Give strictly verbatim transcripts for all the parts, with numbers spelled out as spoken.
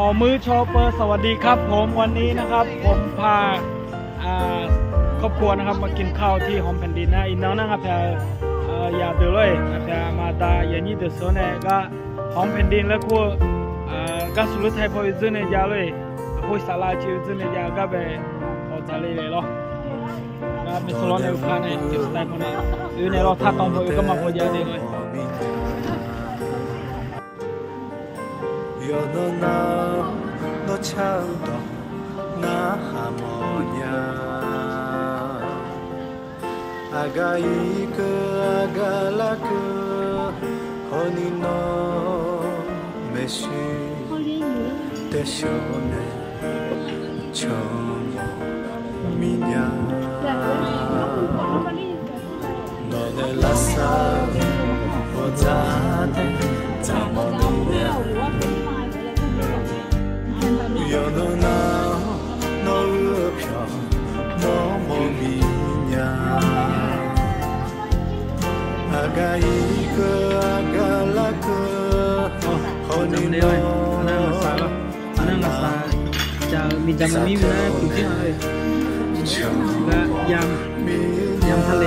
ออกมื้อเช้า สวัสดีครับผม วันนี้นะครับ ผมพา อ่า ครอบครัวนะครับ มากินข้าวที่หอมแผ่นดินนะ Iqnan nar ngaq pyaeq-eu, yaqdeuq lor-eq, ngaq pyaeq aqma aqda yaqnyir deuq sheuq-awr nae gar หอมแผ่นดิน laer kur-eu, gar สุโขทัย paw oedzeur nae jav lor-eq, khoer saflar civ oedzeur nae jav-eu gar bae, awq dzaqle le lor. Gar สุโขทัย paw nae, สุโขทัย paw nae, oe nae lawr, ท่าตอง paw oe garma paw jav de lor-eq. Yawqnan nar-awr nawr car-eu dawq narhaq mawf nya. Aqgaf irkeuv aqgaf larkeuv hawni nawr maeqshi taeshawq nae canmawf miqnya. Nawq nae lavsav-eu bawqdzaq tae dzaqmawf miqnya. Yawqnan nar-awr nawr uir-eu pyawq mawrmawf miqnya. Aqgaf irkeuv aqgaf larkeuv hawni nawr ยำทะเล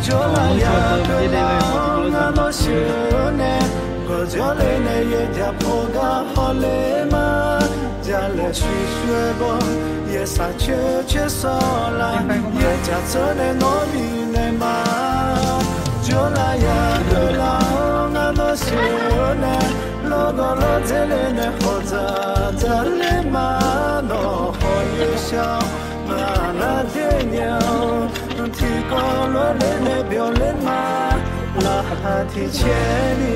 Jawrlaf yaqkeuv lar-awr ngar nawr sheuq-eu nae, gawqjawr le nae yaerjaq paw gar hawler ma. Jalaeq shuir shuir-aer baw, yaersaq coer coer sawr la, yaerjaq tseur nae nawr bifnaeq ma. Jawrlaf yaqkeuv lar-awr ngar nawr sheuq-eu nae, lawrgawv lawrdzer le nae hawq dzaq dzaqler ma. Nawq hawq yaershar-awr ngaq ngar dae nya-awr, tiqkawv lof-aer le nae byawq ler ma. Laqkhaq tiq caer ni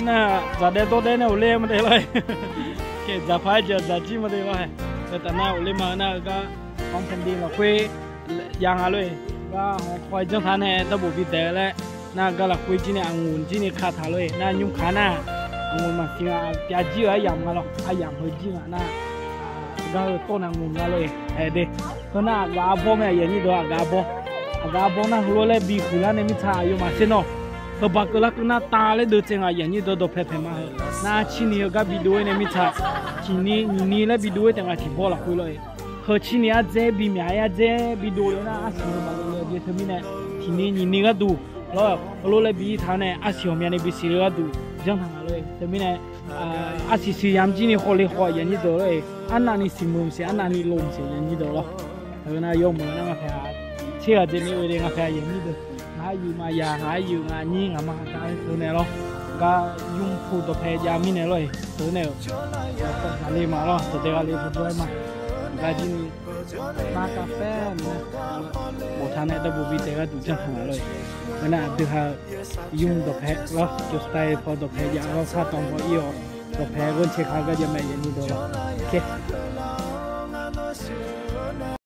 Nar, dzaqdaev dawrdaev nae ghofler maqdaef lor-eq. Khaeq dzaqpaq-aer jeq dzaqjir maqdaef lor-eq. Heu taf nar ghofler ma-eu nar-eu gar หอมแผ่นดิน lafkhoer jav nga lor-eq. Gar hawq khaw-aer janr taq nae darbof bi daeq-eu laer, nar gar lafkhoer jir nae aqngoq jir ni kataq lor-eq. Nar nymr kaq nar, aqngoq maqsiq nga, pyav jir-euq aryamq nga lor, aryamq heu jir nga nar, gar heu tawr nae aqngoq nga lor-eq. Aer de, heu nar aqgaf arbawr mae, aqyuif aqnyir deuq, aqgaf arbawr. Aqgaf arbawr nar heulof laer bi huiqlar nae mirtsaq aqyawfmaf sher nawr, heu baqkeuv larkeuv nar tav laer deuv tsaev nga, aqyuif aqnyir deuq dawqpae paeq ma heu. Nar cirni heugar bi dov-aer nae mirtsaq, tiqni nyiqni laer bi dov-aer taef nga tiqbawr lafkhoer lor-eq. Heu cirni ardzaer bi myaq-aer ardzaer bi dov-eu nar arsiq heu baqdov le jeq teumirnae, tiqni nyiqni gharduq lawr, heulof laer bi taq nae arsiq ghawqmyani bisiq le gharduq janr taq nga lor-eq. Teumirnae, arsiq siqyamq jir ni khawf le khawf aqyuif aqnyir deuq lor-eq. Arnavni siqmeuq maqsiq, arnavni lov maqsiq aqyuif aqnyir deuq lawr. Heu nar yawmuiq nar ngaq pyaeq tser ghaq dzaeq ni oe de ngaq pyaeq aqyuif aqnyir deuq. Ngaq aryuif ma yaq, ngaq aryuif ngaq nyir ngaq ma aqda-aer teu naeq lawr. Gar nymr pu dawqpae jav mirnae lor-eq. Teu naeq-euq, aqkawv zaqle ma lawr, dawqdae ghale pu jawr-aer ma. Gar jir ni, nar kavpaer nae, boftaq nae darbof bi daeq gharduq janr taq nga lor-eq. Heu nar aqdui ha-eu nymr dawqpae lawr, สุโขทัย paw dawqpae jav lawr, ท่าตอง paw ir-awr dawqpae ghanrcae kar gar jav mae aqyuif aqnyir deuq lawr.